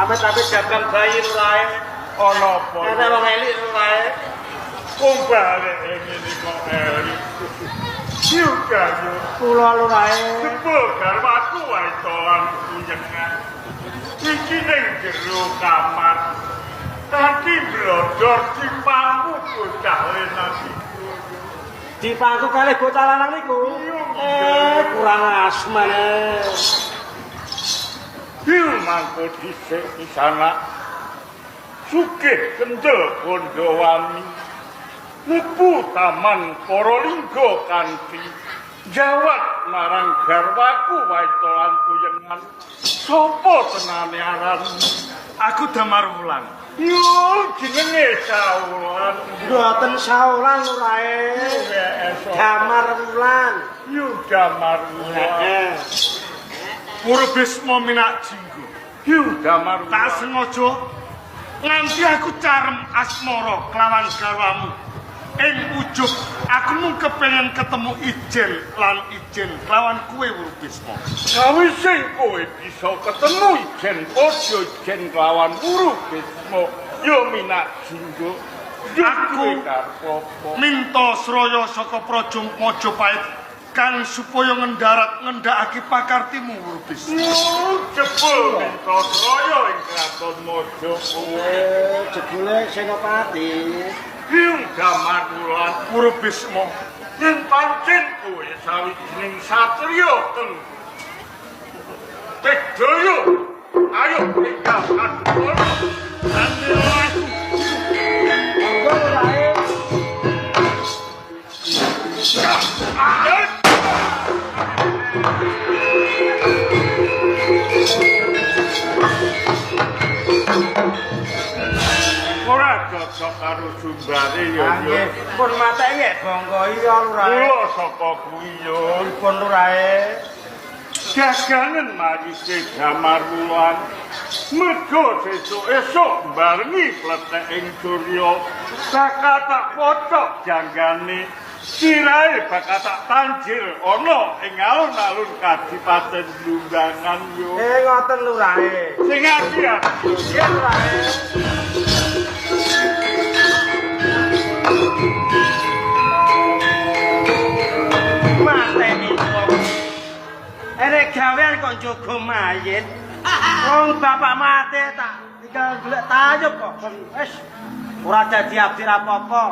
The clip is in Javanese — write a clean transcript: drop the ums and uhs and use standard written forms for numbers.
Amit-amit jabang bayi lurahe. Ana apa? Ana wong elik lurahe. Wong balik ngene kok elik. Juga yo. Kula lurahe. Jebul garwaku wae tolan kuyengan. Iki ning jero kamar. Kanthi blodor dipangku bocah lanang iku. Dipangku kalih bocah lanang niku. Kurang asmane. Hiu mangko dhisik kisana. Sugih kendel Gondowani. Mlebu taman para lingga kanthi jawat marang garwaku wae lan kuyengan. Sopo tenane aranmu? Aku Damar Wulan. Yo jenenge Saulan. Mboten Saulan lurahe. Damar Wulan. Yo Damar Wulan. Heeh. Wuru Bisma minak jinggo. Yo Damar Tak Wulan. sengaja nganti aku carem asmara kelawan garwamu. Ing ujug aku mung kepengin ketemu ijen lan ijen kelawan kuwe Wuru Bisma. Sawise kowe bisa ketemu ijen padha ijen kelawan Wuru Bisma, yo minak jinggo. Yo Aku duwe karep apa? Minta sraya saka Praja Majapahit kang supaya ngendarat ngendhakake pakartimu Wuru Bisma. Yo jebul minta sraya ing kraton Majapahit. Jebule Senopati. Hyung Damar Wulan, Wuru Bisma, yen pancen kowe sawijining satriya kang Tegdaya, ayo tinggal kadukana. andela aku. Monggo lurahe. Ora cocok karo sumbare ya yo. Nggih, pun mateni bangga iya lurahe. Kula saka kuwi yo. Pun lurahe. Dagangen marise Damar Wulan. Mergo sesuk esuk barengi pletek ing surya. Bakal tak pocok janggane. Sirahe bakal tak tanjir ana ing alun-alun Kadipaten Blumbangan yo. Ngoten lurahe. Sing ati-ati. Iya lurahe. Mateni wong. Erek gawean kok njogo mayit. Wong bapak mati tak tinggal golek tayub kok. Wis ora dadi abdi ra apa-apa.